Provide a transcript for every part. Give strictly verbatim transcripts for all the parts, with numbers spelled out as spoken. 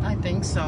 I think so.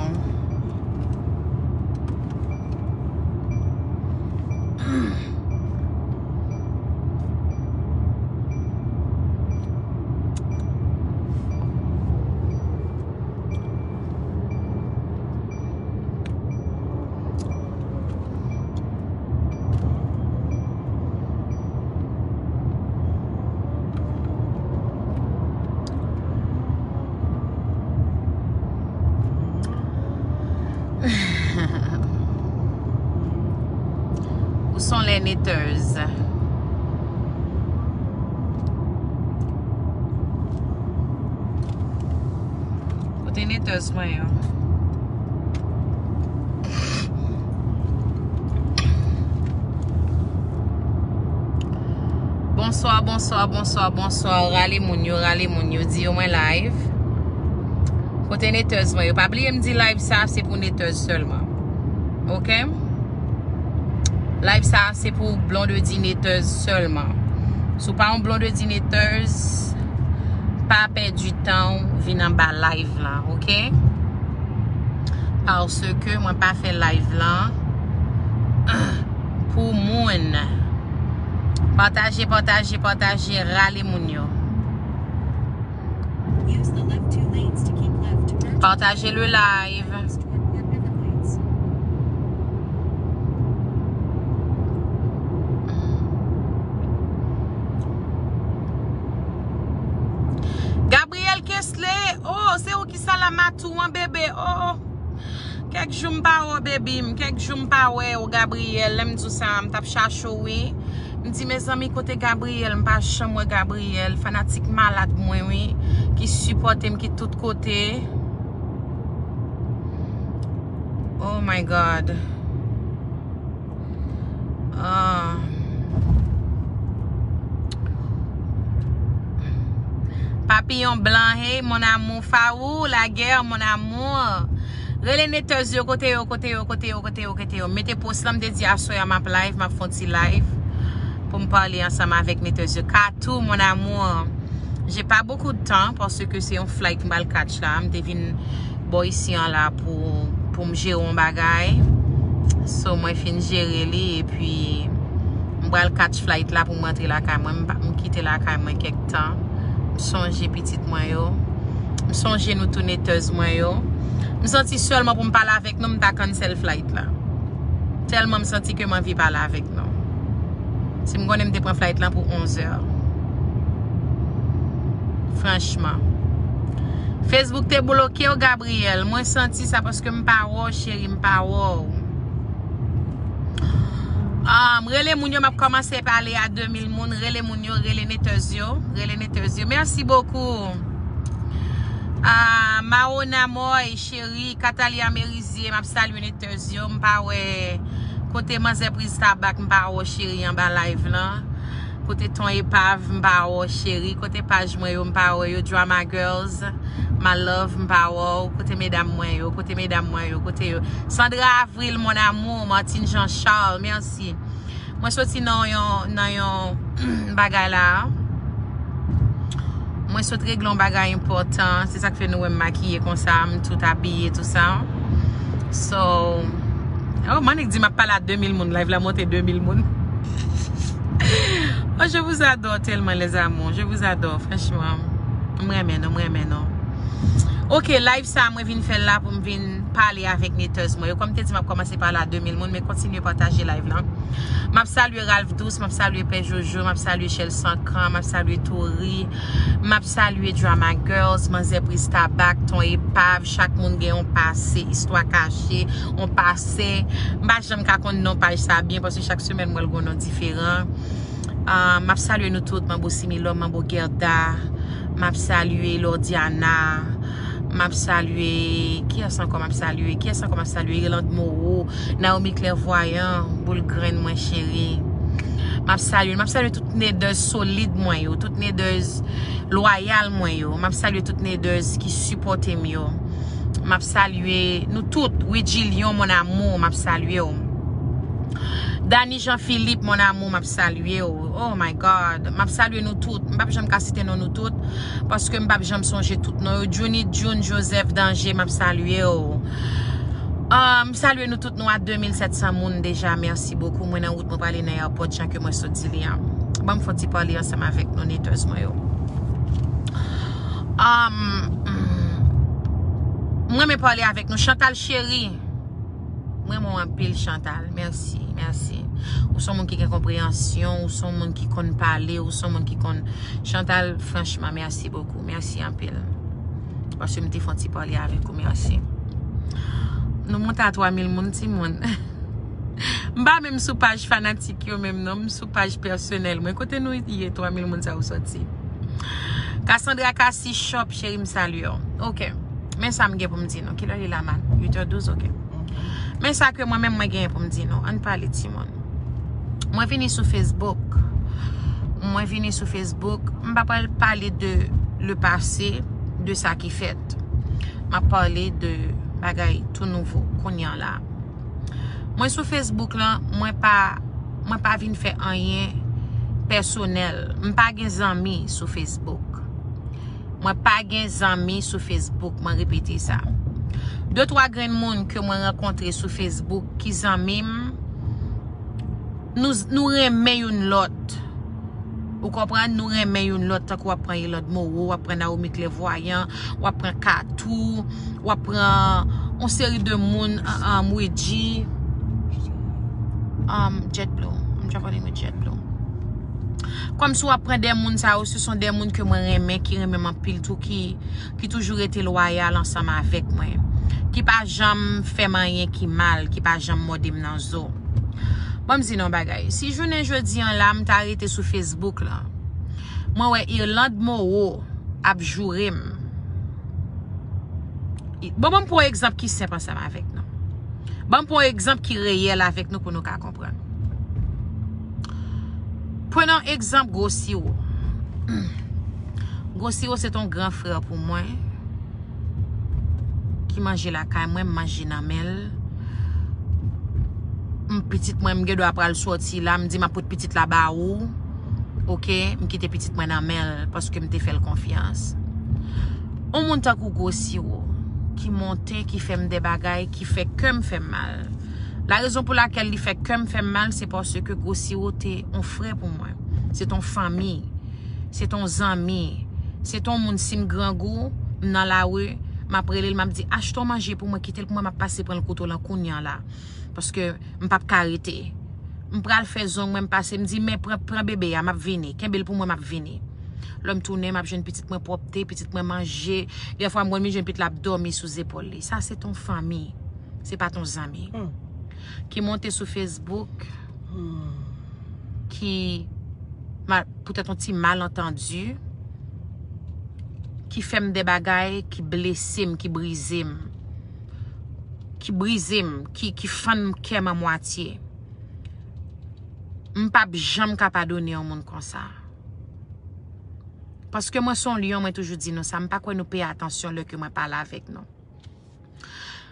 Où sont les netteuses? Kote netteuses mwen yo? Bonswa, bonswa, bonswa, bonswa. Rale moun yo, rale moun yo. Di yo mwen live. Kote netteuses mwen yo? Pa bliye m di live sa se pou netteuses sèlman. Oke? Live sa se pou blondedy netteuses sèlman. Si w pa yon blondedy netteuses, pa pèdi tan w vin anba live lan, oke? Paske mwen pa fè live lan pou moun. Pataje, pataje, pataje, rale moun yo. Use the left two lanes to keep left to merge. Pataje le live. Toward Park Everglades. Gabriel Kesley, oh, se ou ki salamatou an, bebe, oh. Kèk jou m pa wè w, baby m. Kèk jou m pa wè w, Gabriel. Lè m di w sa, m t ap chache w, wi. M di, mezanmi, kote Gabriel? M pa janm wè Gabriel. Fanatik malad mwen, wi. Ki sipòte m, ki tout kote. Oh my God. Ah. Papillon blanc, hey, mon amour, Faou, la guerre, mon amour. Rele netteuses yo, kote yo, kote yo, kote yo, kote yo, kote yo. Mete post lan, m te di aswè a m ap live, m ap fè yon ti live pou m pale ansanm avèk netteuses yo. Katou, mon amour. J'ai pas beaucoup de temps paske se yon flight m pral catch la. M te vin bò isi an la pou, pou m jere yon bagay. So, mwen fin jere li, epi m pral catch flight la pou m rantre lakay mwen. M pa, m kite lakay mwen kèk tan. M sonje pitit mwen yo. M sonje nou tou netteuses mwen yo. M santi sèlman pou m pale avèk nou, m ta cancel flight la. Tèlman m santi ke m anvi pale avèk nou. Si m konnen m te pran flight lan pou onzè. Franchman. Facebook te bloke w, Gabriel. Mwen santi sa paske m pa wè w, cheri, m pa wè w. Ah, rele moun yo, m ap kòmanse pale a de mil moun. Rele moun yo, rele netteuses yo. Rele netteuses yo. Merci beaucoup. Ah, Maona Moy, cheri, Katalia Merizier, m ap salye netteuses yo. M pa wè kote manzè Priz Tabak, m pa wè w, cheri, anba live lan. Kote Ton Epav, m pa wè w, cheri. Kote paj mwen yo, m pa wè yo. Drama Girls, my love, m pa wè w. Kote medam mwen yo, kote medam mwen yo, kote yo? Sandra Avril, mon amour, Martine Jean Charles, merci. Mwen soti nan yon, nan yon bagay la. Mwen sot regle yon bagay enpòtan. Se sa k fè nou wè m makiye konsa, m tout abiye, tou sa. So, oh, Manik di m ap pale a de mil moun. Live la monte de mil moun. Oh, je vous adore tellement, les amours. Je vous adore, franchement. M renmen nou, m renmen nou. Ok, live sa, mwen vin fè l la pou m vin pale avèk netteuses mwen yo. Kòm te di, m ap kòmanse pale a de mil moun, men kontinye pataje live lan. M ap salye Ralph Douce, m ap salye Pè Jojo, m ap salye Chèl Sankan, m ap salye Tori, m ap salye Drama Girls, Manzè Priz Tabak, Ton Epav, chak moun gen yon pase, istwa kache, yon pase. M pa janm ka konn non paj sa byen, paske chak semèn m wè l gon non diferan. Ah, m ap salye nou tout, Manbo Similò, Manbo Gerda, m ap salye Lordiana, m ap salye, kiyès ankò m ap salye? Kiyès ankò m ap salye? Irlande Moreau, Naomi Clairvoyant, boul grenn mwen cheri. M ap salye, m ap salye tout netteuses solid mwen yo, tout netteuses lwayal mwen yo. M ap salye tout netteuses ki sipòte m yo. M ap salye nou tout. Widji Lyon, mon amour, m ap salye w. Dany Jean Philippe, mon amour, m ap salye w. Oh my God. M ap salye nou tout. M p ap janm ka site non nou tout, paske m p ap janm sonje tout non yo. Junie June Joseph Danger, m ap salye w. Ah, m salye nou tout, nou a de mil sèt san moun deja. Mèsi bokou. Mwen nan wout, mwen prale nan airport, jan ke mwen sot di li an. Ban m fè yon ti pale ansanm avèk nou, netèz mwen yo. Um, mwen renmen pale avèk nou. Chantal cheri, mwen renmen w anpil, Chantal. Mèsi, mèsi. Ou se yon moun ki gen konpreyansyon, ou se yon moun ki konn pale, ou se yon moun ki konn... Chantal, franchman, mèsi bokou. Mèsi anpil. Paske m te fè yon ti pale avèk ou, mèsi. Nou monte a twa mil moun, timoun. M pa menm sou paj fanatik yo menm non, m sou paj pèsonèl mwen. Kote nou ye, twa mil moun sa yo soti? Cassandra Cassie Shop, cheri, m salye w. Ok. Men sa m gen pou m di nou. Kilè li la, man? Uit è douz, ok. Men sa ke mwen menm mwen genyen pou m di nou. Ann pale, timoun. Mwen vini sou Facebook. Mwen vini sou Facebook. M pa pral pale de le passé, de sa ki fèt. M ap pale de bagay tou nouvo, kounye a la. Mwen sou Facebook lan, mwen pa, mwen pa vin fè anyen pèsonèl. M pa gen zanmi sou Facebook. Mwen pa gen zanmi sou Facebook, mwen repete sa. De twa grenn moun ke mwen rankontre sou Facebook ki zanmi m, nou, nou renmen youn lòt. Ou konprann? Nou renmen youn lòt, tankou w ap pran Irlande Moreau, w ap pran Naomi Clairvoyant, w ap pran Katou, w ap pran yon seri de moun, um, um, Wedji, um, JetBlue. I'm traveling with JetBlue. Kòmsi w ap pran de moun sa yo, se son de moun ke mwen renmen, ki renmen m anpil tou, ki, ki toujou rete lwayal ansanm avèk mwen, ki pa janm fè m anyen ki mal, ki pa janm mòde m nan zo. Ban m di nou yon bagay. Si jounen jodi an la, m ta rete sou Facebook lan, mwen wè Irlande Moreau ap joure m. Bon, ban m pran yon egzanp ki senp ansanm avèk nou. Ban m pran yon egzanp ki reyèl avèk nou pou nou ka konprann. Prenons egzanp Gwo Siwo. Gwo Siwo se t on gran frè pou mwen. Ki manje lakay mwen, m manje nan men l. M pitit mwen, m gen dwa pral sòti la, m di m ap pot pitit la ba ou. Ok, m kite pitit mwen nan men l paske m te fè l konfyans. On moun tankou Gwo Siwo ki monte, ki fè m de bagay, ki fè kè m fè m mal. La rezon pou lakèl li fè kè m fè m mal, se paske Gwo Siwo te on frè pou mwen. Se t on fanmi. Se t on zanmi. Se t on moun, si m grangou, m nan lari, m ap rele l, m ap di, "Achte on manje pou mwen, kite l pou mwen, m ap pase pran l kote w lan kounye a la. Paske m p ap ka rete." M pral fè zong mwen, m pase, m di, "Men pran, pran bebe a, m ap vini. Kenbe l pou mwen, m ap vini." Lè m tounen, m ap jwenn pitit mwen pwòpte, pitit mwen manje. Dèfwa m konn vin jwenn pitit la ap dòmi sou zepòl li. Sa se t on fanmi. Se pa t on zanmi. Hmm. Ki monte sou Facebook, hmm, ki ma-, poutèt yon ti malantandi, ki fè m de bagay ki blese m, ki brize m, ki brize m, ki, ki fann kè m an mwatye. M p ap janm ka padone yon moun konsa. Paske mwen se yon lyon, mwen toujou di nou sa, m pa kwè nou peye atansyon lè ke mwen pale avèk nou.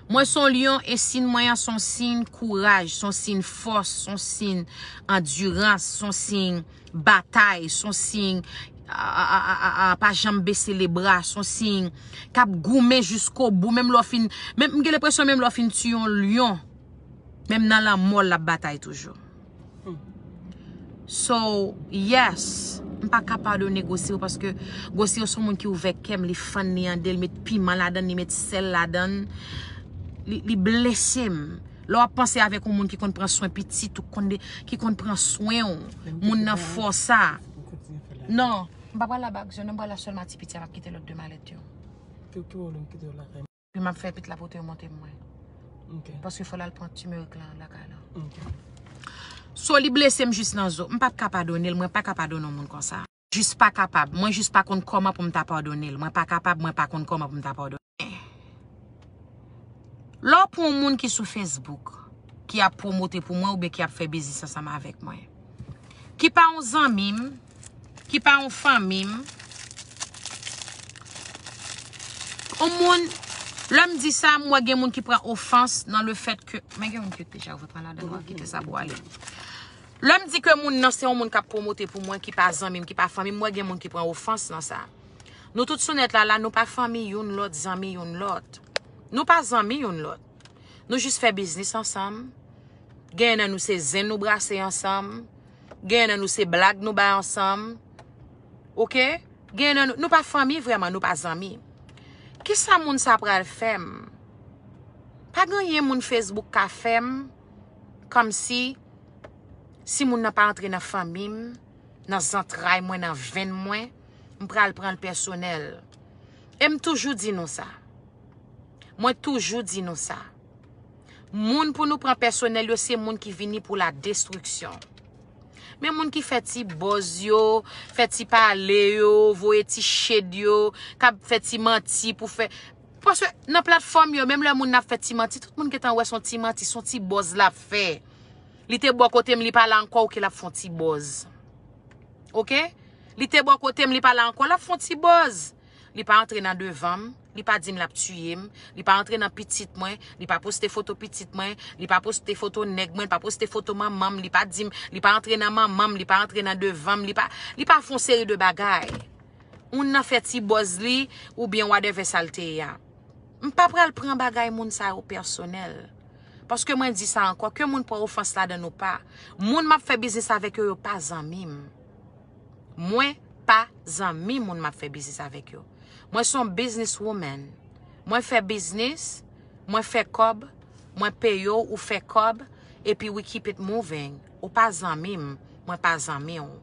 Mwen se yon lyon e siy mwen an se yon siy kouraj, se yon siy fòs, se yon siy andirans, se yon siy batay, se yon siy, a, a, a, a, a, pa janm bese lebra, se yon siy k ap goumen jiskobou, menm lè w fin, menm, m gen lenpresyon menm lè w fin tiye yon lyon, menm nan lanmò l ap batay toujou. So, yes, m pa ka padone Gwo Siwo paske Gwo Siwo se yon moun ki ouvè kè m, li fann, li ande, li met piman ladann, li met sèl ladann, li, li blese m. Lè w ap panse avèk yon moun ki konn pran swen pitit ou, konn de, ki konn pran swen w, moun nan fè w sa. Non, m pa pral la bag zòn, m pral la sèlman ti piti a, m ap kite lòt de malèt yo. Ki, ki wòl ou kite yo lakay? Epi m ap fè pitit la pote yo monte mwen. Ok. Paske fò l al pran timerik lan lakay lan. Ok. So, li blese m jis nan zo. M p ap ka padone l, mwen pa ka padone yon moun konsa. Jis pa kapab. Mwen jis pa konn kòman pou m ta padone l. Mwen pa kapab, mwen pa konn kòman pou m ta padone. Lè w pran yon moun ki sou Facebook, ki ap pwomote pou mwen oubyen ki ap fè biznis ansanm avèk mwen, ki pa yon zanmi m, ki pa yon fanmi m, yon moun, lè m di sa, m wè gen moun ki pran ofans nan le fèt ke, men gen moun ki deja ouvè pran ladan, w ap kite sa pou ale. Lè m di ke moun nan se yon moun k ap pwomote pou mwen, ki pa zanmi m, ki pa fanmi m, m wè gen moun ki pran ofans nan sa. Nou tout sou nèt la, la, nou pa fanmi youn lòt, zanmi youn lòt. Nou pa zanmi youn lòt. Nou jis fè biznis ansanm. Genyen nan nou se zen nou brase ansanm. Genyen nan nou se blag nou bay ansanm. Oke? Genyen nan nou, nou pa fanmi vrèman, nou pa zanmi. Kisa moun sa pral fè m? Pa gen anyen moun Facebook ka fè m, kòmsi si moun nan pa antre nan fanmi m, nan zantray mwen, nan venn mwen, m pral pran l pèsonèl. E m toujou di nou sa. Mwen toujou di nou sa. Moun pou nou pran pèsonèl yo, se moun ki vini pou la destriksyon. Men moun ki fè ti bòz yo, fè ti pale yo, voye ti shade yo, k ap fè ti manti pou fè. Paske nan platfòm yo, menm lè moun nan ap fè ti manti, tout moun gentan wè se yon ti manti, se yon ti bòz l ap fè. Li te bò kote m, li pa la ankò, oke, l ap fè yon ti bòz. Oke? Li te bò kote m, li pa la ankò, l ap fè yon ti bòz. Li pa antre nan devan m, li pa di m l ap tiye m, li pa antre nan pitit mwen, li pa poste foto pitit mwen, li pa poste foto nèg mwen, li pa poste foto manman m, li pa di m, li pa antre nan manman m, li pa antre nan devan m, li pa, li pa fè yon seri de bagay. Moun nan fè ti bòz li, oubyen whatever sa l te ye a. M pa pral pran bagay moun sa yo pèsonèl. Paske mwen di sa ankò, ke moun pran ofans ladan l ou pa. Moun m ap fè biznis avèk yo, yo pa zanmi m. Mwen pa zanmi moun m ap fè biznis avèk yo. Mwen se yon business woman. Mwen fè biznis, mwen fè kòb, mwen peye w, ou fè kòb, epi we keep it moving. Ou pa zanmi m, mwen pa zanmi w.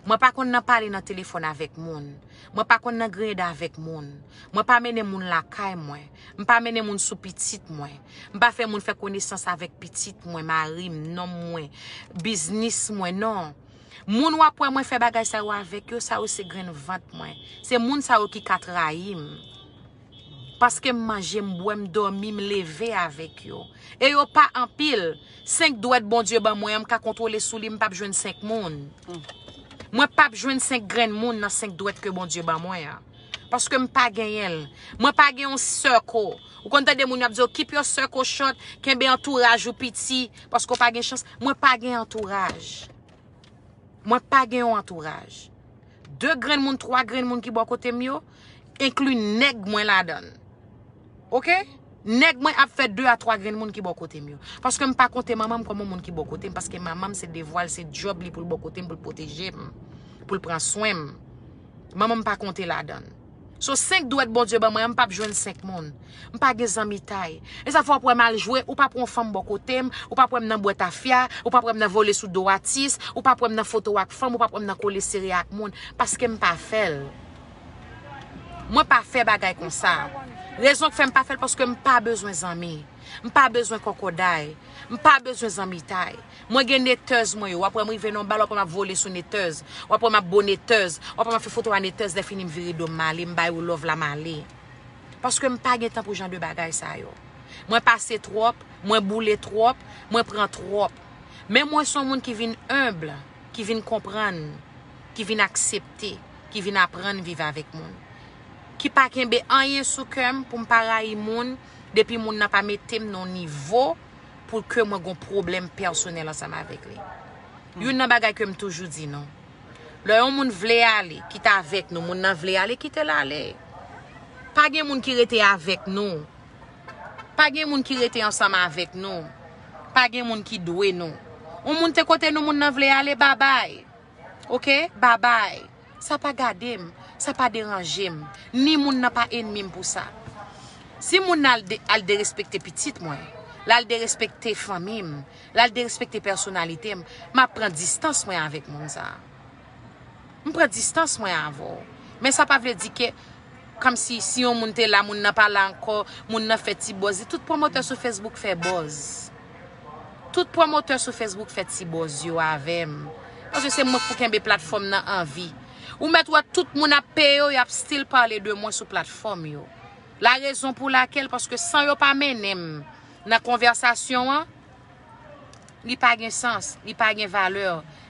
Mwen pa konn nan pale nan telefòn avèk moun. Mwen pa konn nan griyen da avèk moun. Mwen pa mennen moun lakay mwen. M pa mennen moun sou pitit mwen. M pa fè moun fè konesans avèk pitit mwen, mari m, nonm mwen, biznis mwen, non. Moun w ap wè mwen fè bagay sa yo avèk yo, sa yo se grenn vant mwen. Se moun sa yo ki ka trayi m. Paske m manje, m bwè, m dòmi, m leve avèk yo. E yo pa anpil. Senk dwèt Bondye ban mwen an, m ka kontwole sou li, m p ap jwenn senk moun. Mwen p ap jwenn senk grenn moun nan senk dwèt ke Bondye ban mwen an. Paske m pa genyen l. Mwen pa gen yon circle. Ou konn tande moun yo ap di yo, "Keep your circle short, kenbe antouraj ou piti, paske w pa gen chans." Mwen pa gen antouraj. Mwen pa gen yon antouraj. De grenn moun, twa grenn moun ki bò kote m yo, enkli nèg mwen ladan l. Oke? Nèg mwen ap fè de a twa grenn moun ki bò kote m yo. Paske m pa konte manman m kòm yon moun ki bò kote m, paske manman m se devwa l, se djòb li pou l bò kote m, pou l pwoteje m, pou l pran swen m. Manman m pa konte ladan l. So, senk dwèt Bondye ban mwen an, m p ap jwenn senk moun. M pa gen zanmitay. E sa fè w ap wè m al jwe, ou p ap wè yon fanm bò kote m, ou p ap wè m nan bwè tafya, ou p ap wè m nan vole sou do atis, ou p ap wè m nan foto ak fanm, ou p ap wè m nan kole sere ak moun, paske m pa fè l. Mwen pa fè bagay konsa. Rezon k fè m pa fè l, paske m pa bezwen zanmi. M pa bezwen kòkòday. M pa bezwen zanmitay. Mwen gen netèz mwen yo. W ap wè m rive nan yon bal, w ap wè m ap vole sou netèz. W ap wè m ap bo netèz. W ap wè m ap fè foto a netèz, lè fini m vire do m m ale, m ba yo love la m ale. Paske m pa gen tan pou jan de bagay sa yo. Mwen pase twòp, mwen boule twòp, mwen pran twòp. Men mwen se yon moun ki vin enb, ki vin konprann, ki vin aksepte, ki vin aprann viv avèk moun. Ki pa kenbe anyen sou kè m pou m pa rayi moun, depi moun nan pa mete m nan yon nivo pou ke mwen gon pwoblèm pèsonèl ansanm avèk li. Youn nan bagay ke m toujou di nou, lè yon moun vle ale, kit avèk nou, moun nan vle ale, kite l ale. Pa gen moun ki rete avèk nou. Pa gen moun ki rete ansanm avèk nou. Pa gen moun ki dwe nou. Yon moun te kote nou, moun nan vle ale, babay. Oke? Babay. Sa pa gade m, sa pa deranje m. Ni moun nan pa enmi m pou sa. Si moun nan al de-, al derespekte pitit mwen, l al derespekte fanmi m, l al derespekte pèsonalite m, m ap pran distans mwen avèk moun sa a. M pran distans mwen avè w. Men sa pa vle di ke, kòmsi si yon moun te la, moun nan pa la ankò, moun nan fè ti bòz. Tout pwomotè sou Facebook fè bòz. Tout pwomotè sou Facebook fè ti bòz yo avè m. Paske se mwen k pou kenbe platfòm nan an vi. Ou mèt wè tout moun ap peye yo, y ap still pale de mwen sou platfòm yo. La rezon pou lakèl, paske san yo pa mennen m nan konvèsasyon an, li pa gen sans, li pa gen valè,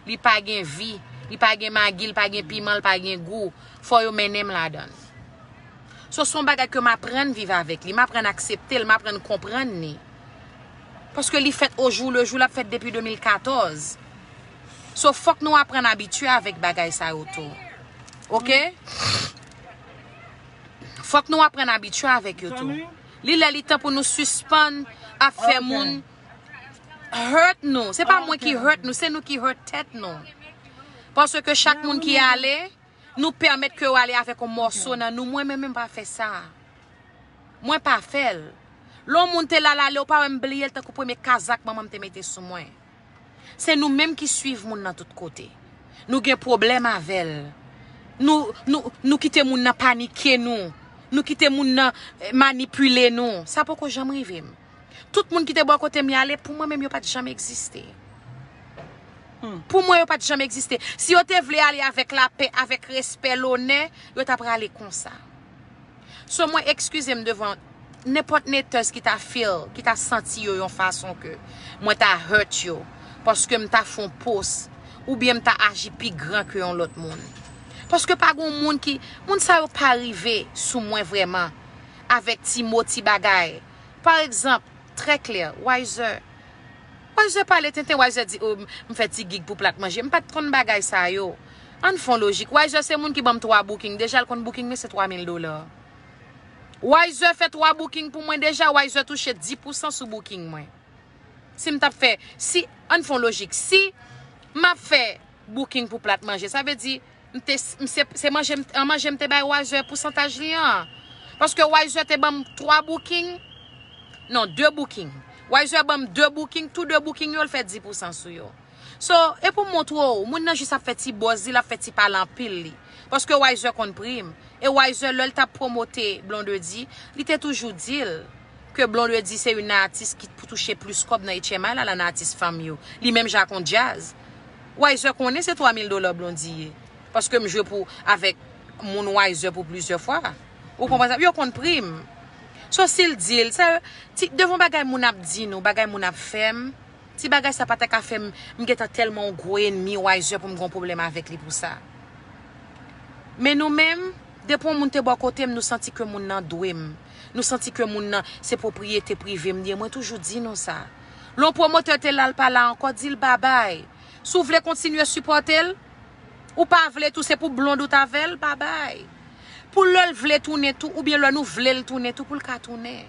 li pa gen vi, li pa gen magi, li pa gen piman, li pa gen gou. Fò yo mennen m ladan l. So, se yon bagay ke m aprann viv avèk li, m aprann aksepte l, m aprann konprann li. Paske li fèt o jou le jou, l ap fèt depi de mil katòz. So, fòk nou aprann abitye avèk bagay sa yo tou. Oke? Fòk nou aprann abitye avèk yo tou. Li lè li tan pou nou sispann ap fè moun hurt nou. Se pa mwen ki hurt nou, se nou ki hurt tèt nou. Paske chak moun ki ale, nou pèmèt ke yo ale avèk yon mòso nan nou. Mwen menm, mwen pa fè sa. Mwen pa fè l. Lè yon moun te la, l ale, ou pa wè m bliye l tankou premye kazak manman m te mete sou mwen. Se nou menm ki swiv moun nan tout kote. Nou gen pwoblèm avè l. Nou, nou, nou kite moun nan panike nou. Nou kite moun nan eh, manipile nou. Sa poko janm rive m. Tout moun ki te bò kote m y ale, pou mwen menm yo pa t janm egziste. Pou mwen, yo pa t janm egziste. Si yo te vle ale avèk lapè, avèk respè, lonè, yo t ap prale konsa. So, mwen ekskize m devan nenpòt netèz ki ta feel, ki ta santi yo yon fason ke mwen ta hurt yo, paske m ta fè yon post, oubyen m ta aji pi gran ke yon lòt moun. Paske pa gen moun ki, moun sa yo pa rive sou mwen vrèman, avèk ti mo, ti bagay. Pa egzanp, trè klè, Wiser. Wiser pale tenten, Wiser di, oh, m fè ti gig pou plat manje. M pa t konn bagay sa yo. Ann fè yon lojik. Wiser se moun ki ban m twa booking. Deja l konn booking mwen se twa mil dola. Wiser fè twa booking pou mwen deja. Wiser touche dis pousan sou booking mwen. Si m t ap fè, si, ann fè yon lojik. Si m ap fè booking pou plat manje, sa vle di, m te, m se, se manje, m- an manje m te bay Wiser pousantaj li an. Paske Wiser te ban m twa booking, non, de booking. Wiser ban m de booking, tou de booking yo, l fè dis pousan sou yo. So, e pou m montre w, moun nan jis ap fè ti buzz li, l ap fè ti pale anpil li. Paske Wiser konn pri m. E Wiser, lè l t ap pwomote Blondedy, li te toujou di l ke Blondedy se youn nan atis ki pou touche plis kòb nan H M I la, nan atis fanm yo. Li menm jan ak yon djaz. Wiser konnen se twa mil dola Blondy ye. Paske m jwe pou, avèk moun Wiser pou plizyè fwa. Ou konprann sa? Yo konn pri m. So, si l di l, sa, ti, devan bagay moun ap di nou, bagay moun ap fè m, ti bagay sa pa ta ka fè m, m gentan tèlman yon gwo enmi Wiser pou m gen yon pwoblèm avèk li pou sa. Men nou menm, depi yon moun te bò kote m, nou santi ke moun nan dwe m. Nou santi ke moun nan se pwopriyete prive m li ye. Mwen toujou di nou sa. Lè yon pwomotè te la, l pa la ankò, di l babay. Si w vle kontinye sipòte l, ou pa vle tou, se pou Blonde ou t avè l, babay. Pou lè l vle tounen tou, oubyen lè nou vle l tounen tou, pou l ka tounen.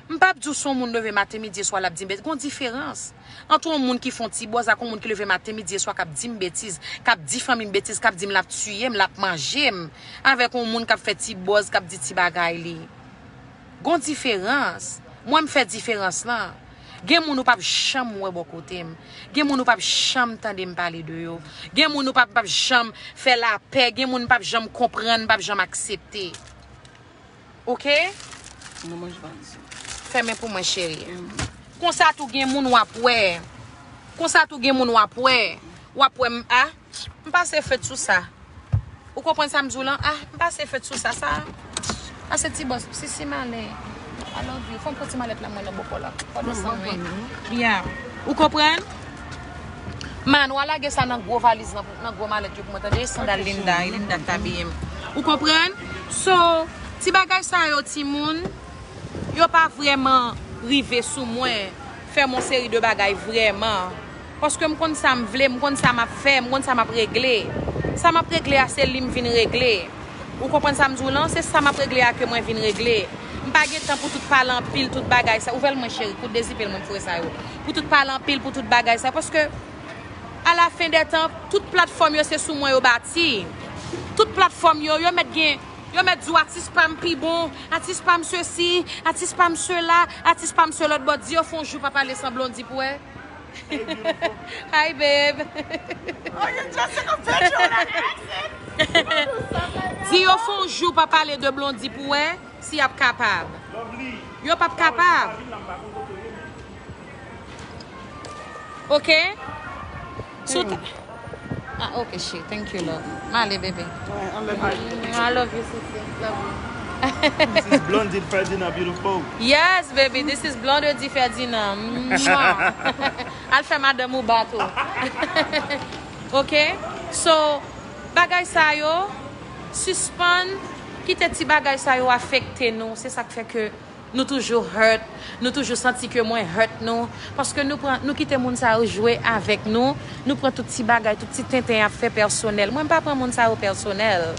M p ap di w se yon moun leve maten, midi e swa l ap di m betiz. Gon diferans ant yon moun ki fè yon ti buzz ak yon moun ki leve maten, midi e swa k ap di m betiz, k ap di fanmi m betiz, k ap di m l ap tiye m, l ap manje m, avèk yon moun k ap fè ti buzz, k ap di ti bagay li. Gon diferans. Mwen m fè diferans lan. Gen moun ou p ap janm wè bò kote m. Gen moun ou p ap janm tande m pale de yo. Gen moun ou p ap, p ap janm fè lapè. Gen moun m p ap janm konprann, m p ap janm aksepte. Oke? Mwen manje pa di. Fèmen pou mwen, cheri. Konsa tou gen moun w ap wè. Konsa tou gen moun w ap wè. W ap wè m, a, m pase fèt sou sa. Ou konprann sa m di w lan? A, m pase fèt sou sa, sa. A, se ti bòs, si, si malen. I love you. Fò m pran ti malèt la, mwen nan bòkò la. Fò desann, wi. Yeah. Ou konprann? Man, w a lage sa nan gwo valiz, nan, nan gwo malèt yo pou mwen, tande? Sandal Linda, e Linda k t abiye m. Ou konprann? So, ti bagay sa yo, timoun, yo pa vrèman rive sou mwen, fè m yon seri de bagay vrèman. Paske m konn sa m vle, m konn sa m ap fè, m konn sa m ap regle. Sa m ap regle a, se li m vin regle. Ou konprann sa m di w lan? Se sa m ap regle a ke mwen vin regle. M pa gen tan pou tout pale anpil, tout bagay sa. Ouvè l mwen, cheri, kout dezipe l mwen, foure sa yo. Pou tout pale anpil, pou tout bagay sa. Paske, alafen dè tan, tout platfòm yo, se sou mwen yo bati. Tout platfòm yo, yo mèt gen, yo mèt di w atis pa m pi bon, atis pa m sesi, atis pa m sela, atis pa m se lòt bò. Di yo fè yon jou pa pale san Blondy pou wè. Hey, beautiful. Hi, babe. Oh, you just took a picture with that accent? Di yo fè yon jou pa pale de Blondy pou wè si y ap kapab. Yo p ap kapab. Ok? Sou ta- Ah, ok, chéri. Thank you, love. M ale, bebe. Ouais, enlève. Mm, I love you, sisi. Love you. This is Blondedy Ferdinand, beautiful. Yes, baby, this is Blondedy Ferdinand. Mwah. Al fè madanm ou bato. Ok? So, bagay sa yo, sispann kite ti bagay sa yo afekte nou. Se sa k fè ke Nou toujou hurt, nou toujou santi ke mwen hurt nou, paske nou pran, nou kite moun sa yo jwe avèk nou, nou pran tout ti bagay, tout ti tenten y ap fè pèsonèl. Mwen m pa pran moun sa yo pèsonèl.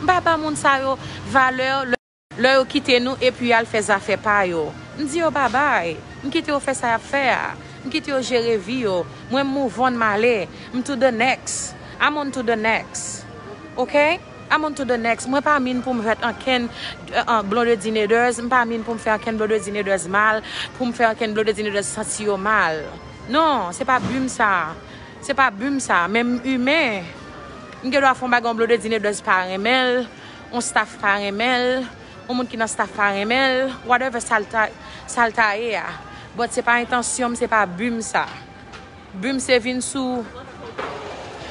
M pa ba moun sa yo valè lè, lè yo kite nou epi y al fè zafè pa yo. M di yo babay, m kite yo fè sa y ap fè a, m kite yo jere vi yo. Mwen m move on m ale, m to the next, I'm on to the next. Ok? I'm on to the next. Mwen pa mean pou m hurt ankenn uh, uh, Blondedy Naders. M pa mean pou m fè ankenn Blondedy Naders mal, pou m fè ankenn Blondedy Naders santi yo mal. Non, se pa bi m sa. Se pa bi m sa. Men m imen. M gen dwa fè yon bagay yon Blondedy Naders pa renmen l, yon staff pa renmen l, yon moun ki nan staff pa renmen l, whatever sa l ta, sa l ta ye a. But se pa entansyon m, se pa bi m sa. Bi m se vin sou,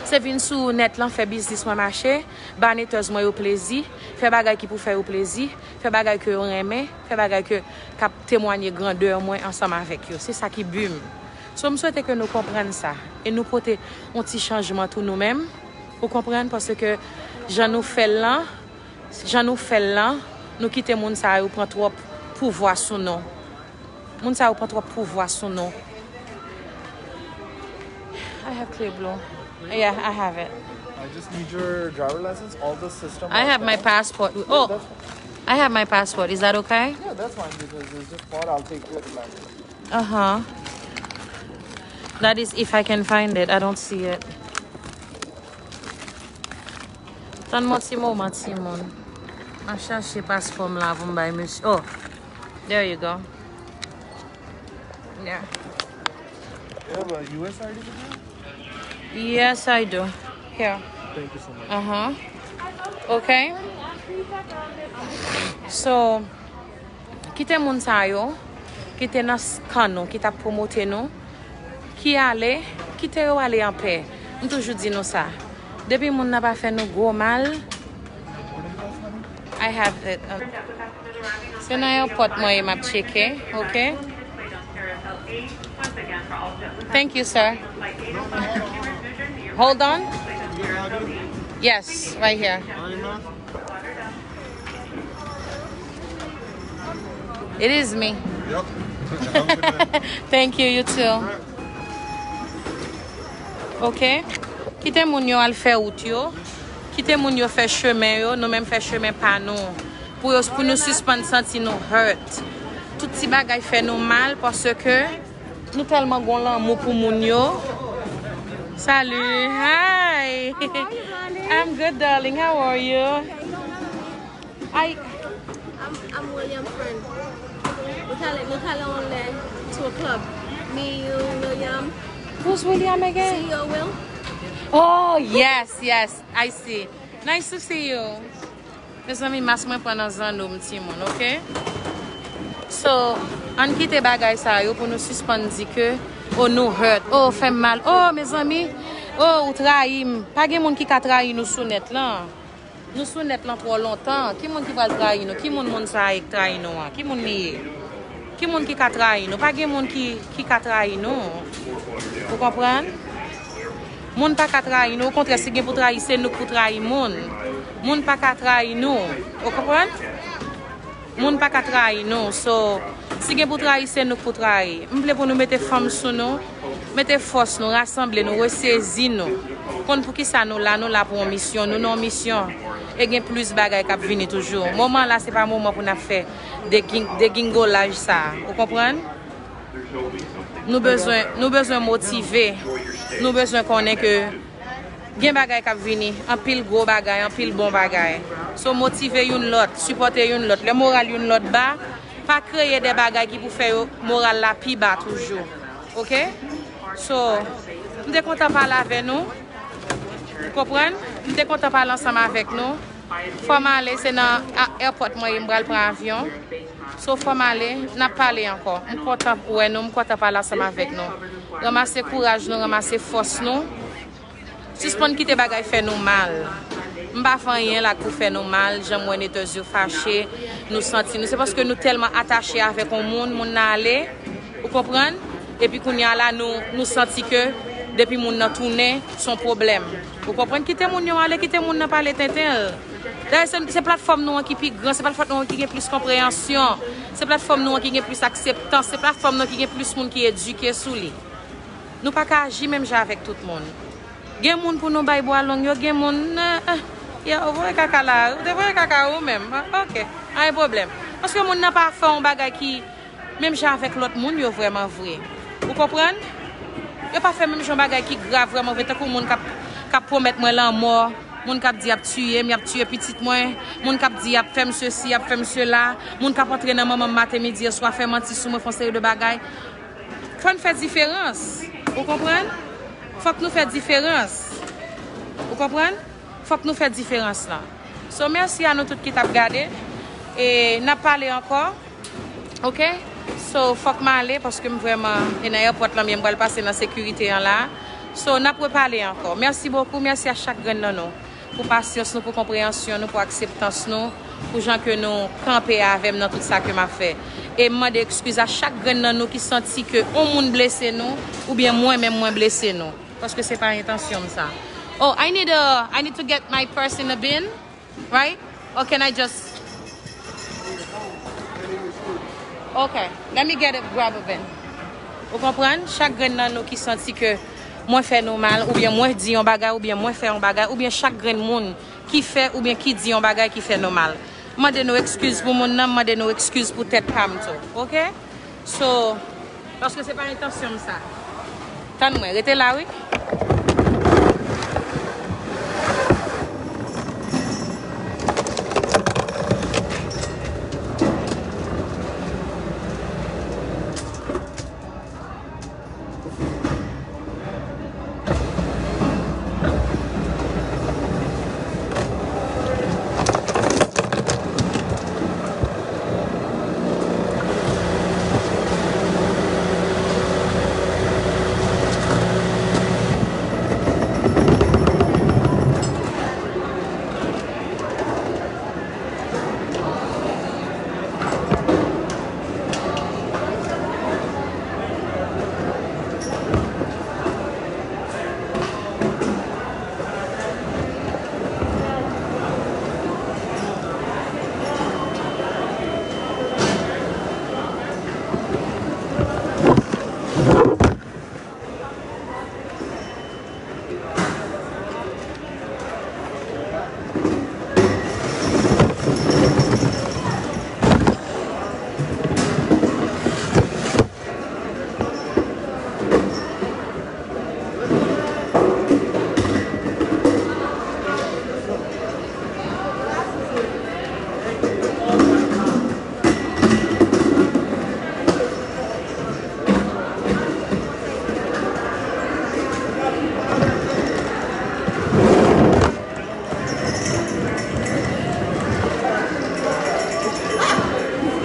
se vin sou nèt lan, fè biznis mwen mache, ba netèz mwen yo plezi, fè bagay ki pou fè yo plezi, fè bagay ke yo renmen, fè bagay ke k ap temwanye grandè mwen ansanm avèk yo. Se sa ki bi m. So, m swete ke nou konprann sa e nou pote yon ti chanjman tou nou menm. Ou konprann? Paske jan nou fè l lan, jan nou fè l lan, nou kite moun sa yo pran twòp pouvwa sou nou. Moun sa yo pran twòp pouvwa sou nou. I have Clear Blue. Yeah, I have it. I just need your driver license, all the system. I have my passport. Oh, I have my passport. Is that okay? Yeah, that's fine because it's just for I'll take you at the back. Uh huh. That is if I can find it. I don't see it. Tann mwen ti moman, timoun. M ap chache paspò m la pou m bay mesye. Oh, there you go. Yeah. You have a U S I D with you? Yes, I do. Here. Thank you so much. Uh huh. Okay. So, kite moun sa yo ki te nan s- kan nou, ki t ap pwomote nou, ki ale, kite yo ale anpè. M toujou di nou sa. Depi moun nan pa fè nou gwo mal, I have it. Se nan airport mwen ye m ap tcheke, ok? Thank you, sir. Hold on. Yes, right here. It is me. Yep. Thank you, you too. Ok? Kite moun yo al fè wout yo. Kite moun yo fè chemen yo. Nou menm fè chemen pa nou. Pou yo, pou nou sispann santi nou hurt. Tout ti bagay fè nou mal paske nou tèlman gon lanmou pou moun yo. Salut, hi. I'm good, darling. How are you? I I'm, I'm William friend. Nou t ale, nou t ale anlè to a club. Me, you, William. Who's William again? See you, Will. Oh, yes, yes. I see. Nice to see you. Mezanmi, mas mwen pran nan zanno m timoun, ok? So, ann kite bagay sa yo pou nou sispann di ke oh, nou hurt, oh, fè m mal, oh, mezanmi, oh, ou trayi m. Pa gen moun ki ka trayi nou sou nèt lan. Nou sou nèt lan twò lontan. Ki moun ki pral trayi nou? Ki moun moun sa a k trayi nou an? Ki moun li ye? Ki moun ki ka trayi nou? Pa gen moun ki, ki ka trayi nou. Ou konprann? Moun pa ka trayi nou. Okontrè, si gen pou trayi, se nou k pou trayi moun. Moun pa ka trayi nou. Ou konprann? Moun pa ka trayi nou. So, si gen pou trayi, se nou k pou trayi. M vle pou nou mete fanm sou nou, mete fòs nou, rasanble nou, resezi nou. Konn poukisa nou la, nou la pou yon misyon, nou nan yon misyon. E gen plis bagay k ap vini toujou. Moman la, se pa moman pou n ap fè degin- degingolaj sa. Ou konprann? Nou bezwen, nou bezwen motive. Nou bezwen konnen ke gen bagay k ap vini, anpil gwo bagay, anpil bon bagay. So, motive youn lòt, sipòte youn lòt. Lè moral youn lòt ba, pa kreye de bagay ki pou fè yo moral la pi ba toujou. Ok? So, m te kontan pale avè nou. Ou konprann? M te kontan pale ansanm avèk nou. Fò m ale, se nan a- airport mwen ye, m pral pran avyon. So, fò m ale, n ap pale ankò. M kontan wè nou, m kontan pale ansanm avèk nou. Ranmase kouraj nou, ranmase fòs nou. Sispann kite bagay fè nou mal. M pa fè anyen la k pou fè nou mal, jan m wè netèz yo fache, nou santi nou. Se paske nou tèlman atache avèk yon moun, moun nan ale, ou konprann? Epi kounye a la, nou, nou santi ke depi moun nan tounen, se yon pwoblèm. Ou konprann? Kite moun yo ale, kite moun nan pale tenten l. Dayè, se, se platfòm nou an ki pi gran, se platfòm nou an ki gen plis konpreyansyon. Se platfòm nou an ki gen plis akseptans, se platfòm nou ki gen plis moun ki edike sou li. Nou pa ka aji menm jan avèk tout moun. Gen moun pou nou bay bwa long yo, gen moun, eh, eh, yo voye kaka la, ou te voye kaka ou menm, ah, ok, anyen pwoblèm. Paske moun nan pa fè yon bagay ki menm jan avèk lòt moun yo vrèman vre. Ou konprann? Yo pa fè menm jan bagay ki grav vrèman vre, tankou moun k ap, k ap pwomèt mwen lanmò, moun k ap di y ap tiye m, y ap tiye pitit mwen, moun k ap di y ap fè m sesi, y ap fè m sela, moun k ap antre nan manman m maten, midi, e swa, fè manti sou mwen, fè yon seri de bagay. Fò n fè diferans. Ou konprann? Fòk nou fè diferans. Ou konprann? Fòk nou fè diferans lan. So, mèsi a nou tout ki t ap gade. E n ap pale ankò. Ok? So, fòk m ale paske m vrèman, e nan èpòt lan m ye, m pral pase nan sekirite an la. So, n ap repale ankò. Mèsi bokou, mèsi a chak grenn nan nou pou pasyans nou, pou konpreyansyon nou, pou akseptans nou, pou jan ke nou kanpe avè m nan tout sa ke m ap fè. E m mande ekskiz a chak grenn nan nou ki santi ke on moun blese nou, oubyen mwen menm mwen blese nou. Paske se pa entansyon m sa. Oh, I need a, I need to get my purse in the bin, right? Or can I just Okay, let me get a grab a bin. Ou konprann? Chak grenn nan nou ki santi ke mwen fè nou mal, oubyen mwen di yon bagay, oubyen mwen fè yon bagay, oubyen chak grenn moun ki fè oubyen ki di yon bagay ki fè nou mal. M mande nou ekskiz pou moun nan, m mande nou ekskiz pou tèt pa m tou. Ok? So, paske se pa entansyon m sa. Tann mwen, rete la wi.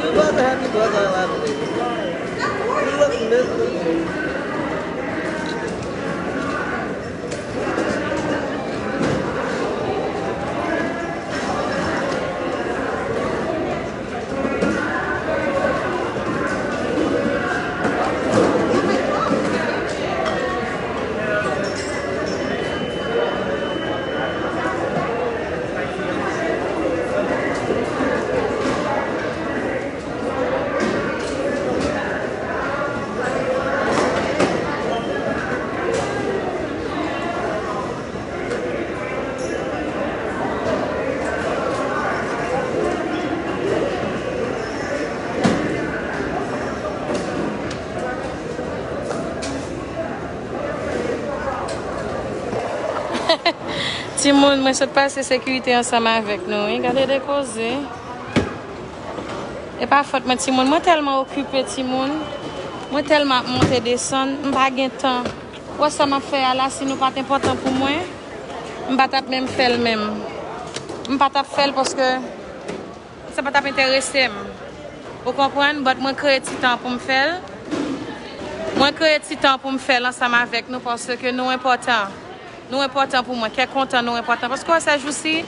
You about to have me bug out laughing. You look miserable. Timoun, mwen sot pase sekirite ansanm avèk nou, wi. Gade de koze. E pa fòt mwen, timoun. Mwen tèlman okipe, timoun. Mwen tèlman ap monte desann, m pa gen tan. Wè sa m ap fè a la, si nou pa t enpòtan pou mwen, m pa t ap menm fè l menm. M pa t ap fè l paske sa pa t ap enterese m. Ou konprann? But mwen kreye ti tan pou m fè l. Mwen kreye ti tan pou m fè l ansanm avèk nou paske nou enpòtan. Nou enpòtan pou mwen. Kè kontan, nou enpòtan. Paske wè, sè jousi,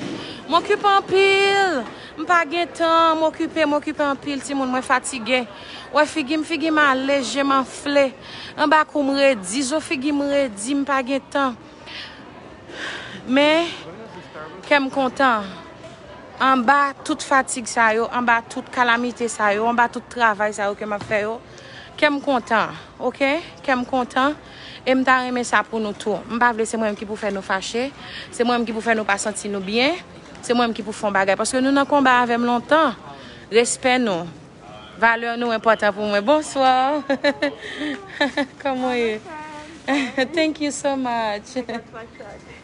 m okipe anpil. M pa gen tan, m okipe, m okipe anpil, timoun, mwen fatige. Wè figi m, figi m ale, je m anfle. Anba kou m redi, zo figi m redi, m pa gen tan. Men, kè m kontan. Anba tout fatig sa yo, anba tout kalamite sa yo, anba tout travay sa yo ke m ap fè yo, kè m kontan, oke? Kè m kontan. E m ta renmen sa pou nou tou. M pa vle se mwen menm ki pou fè nou fache. Se mwen menm ki pou fè nou pa santi nou byen. Se mwen menm ki pou fè yon bagay. Paske nou nan konba avè m lontan. Respè nou. Valè nou enpòtan pou mwen. Bonswa. Kòman w ye? Thank you so much.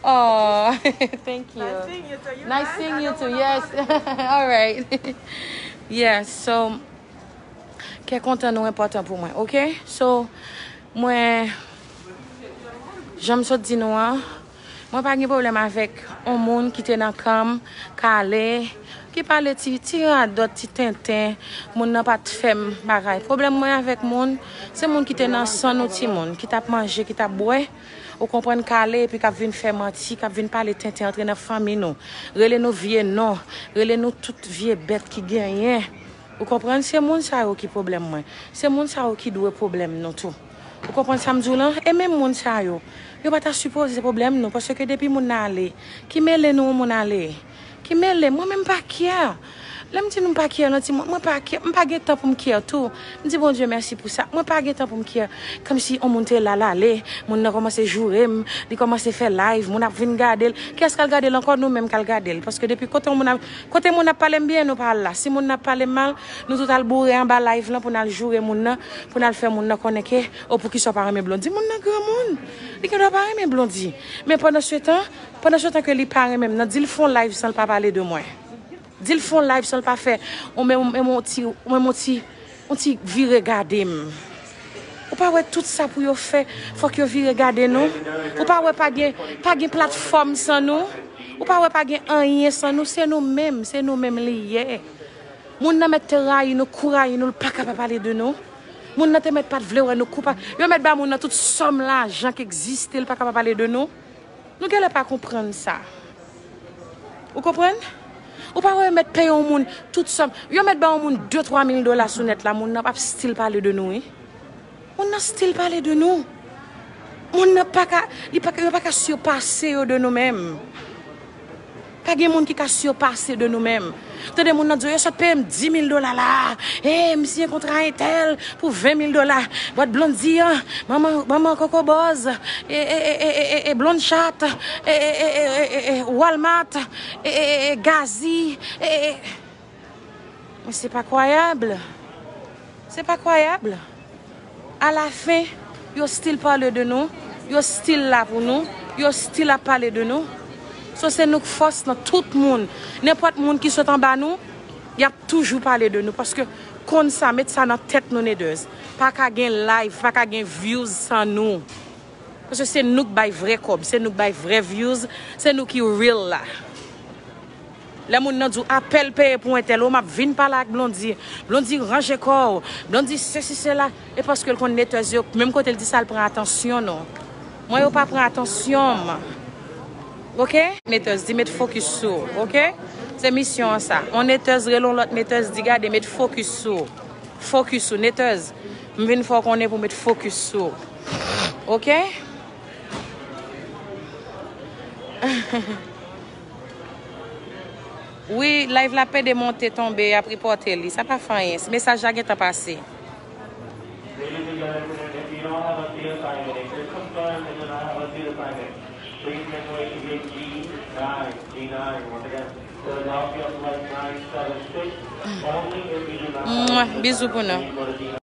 Oh, thank you. Nice seeing you too. Yes. All right. Yes. So, kè kontan nou enpòtan pou mwen. Oke? So, mwen, jan m sot di nou an, mwen pa gen pwoblèm avèk yon moun ki te nan kan m, k ale, ki pale ti, ti radòt, ti tenten. Moun nan pa t fè m bagay. Pwoblèm mwen avèk moun, se moun ki te nan san nou timoun, ki t ap manje, ki t ap bwè. Ou konprann, k ale epi k ap vin fè manti, k ap vin pale tenten, antre nan fanmi nou, rele nou vye non, rele nou tout vye bèt ki genyen. Ou konprann? Se moun sa yo ki pwoblèm mwen. Se moun sa yo ki dwe pwoblèm nou tou. Ou konprann sa m di w lan? E menm moun sa yo, yo pa ta sipoze pwoblèm nou, paske depi moun nan ale, ki mele nou yon moun ale? Ki mele? Mwen menm m pa care. Lè m di nou m pa care nan timoun, mwen pa care, m pa gen tan pou m care tou. M di Bondye mèsi pou sa. Mwen pa gen tan pou m care. Kòmsi yon moun te la, l ale, moun nan kòmanse joure m, li kòmanse fè live, moun ap vin gade l. Kiyès k al gade l ankò? Nou menm k al gade l. Paske depi kote yon moun ap, kote moun ap pale m byen, nou pa al la. Si moun nan ap pale m mal, nou tout al boure anba live lan pou n al joure moun nan, pou n al fè moun nan konnen ke, o, poukisa w pa renmen Blondy? Moun nan granmoun. Li gen dwa pa renmen Blondy. Men pandan se tan, pandan se tan ke li pa renmen m nan, di l fè yon live san l pa pale de mwen. Di l fè yon live san l pa fè yon menm, menm yon ti, yon menm yon ti, yon ti vire gade m. Ou pa wè tout sa pou yo fè, fòk yo vire gade nou? Ou pa wè pa gen, pa gen platfòm san nou? Ou pa wè pa gen anyen san nou? Se nou menm, se nou menm li ye. Moun nan mèt te rayi nou, kou rayi nou, l pa ka pa pale de nou. Moun nan te mèt pa t vle wè nou, kou pa. Yo mèt ba moun nan tout sòm lajan k egziste, l pa ka pa pale de nou. Nou genlè pa konprann sa. Ou konprann? Ou pa wè yo mèt peye yon moun tout sòm. Yo mèt ba yon moun de, twa mil dola sou nèt la, moun nan p ap still pale de nou, wi. Moun nan still pale de nou. Moun nan pa ka, li pa ka, yo pa ka sipase yo de nou menm. Pa gen moun ki ka sipase de nou menm. Tande moun nan di yo, yo sot peye m dis mil dola la. E, m siyen kontra entèl pou ven mil dola. Bwat Blondy an, manman, manman Koko Bòz, e, e, e, Blonde Chat, e, e, Walmart, e, e, e, e, Gazi, e, e, e. Men se pa kwayab. Se pa kwayab. Alafen, yo still pale de nou, yo still la pou nou, yo still ap pale de nou. So, se nou k fòs nan tout moun. Nenpòt moun ki sot anba nou, y ap toujou pale de nou. Paske konn sa, met sa nan tèt nou, Neders. Pa ka gen live, pa ka gen views san nou. Paske se nou k bay vrè kòb, se nou k bay vrè views, se nou ki real la. Lè moun nan di w apèl peye pou entèl, o, m ap vin pale ak Blondy. Blondy ranje kò w. Blondy sesi sela. E paske l konn Netèz yo, menm kote l di sa, l pran atansyon nou. Mwen, yo pa pran atansyon m. Oke? Netèz di met fokis sou ou, oke? Se misyon an sa. On Netèz rele on lòt Netèz, di gade met fokis sou ou. Fokis sou Netèz. M vin fè w konnen pou met fokis sou ou. Oke? Wi, live la pede monte tonbe, y ap repòte li. Sa pa fè anyen. Mesaj la gentan pase. Ladies and gentlemen, if you don't have a seat assignment, if you're concerned and do not have a seat assignment, please make way to gate G nine, G nine, once again, Philadelphia flight nine seven six, only if you do not have a seat assignment. Mwah, bizou pou nou.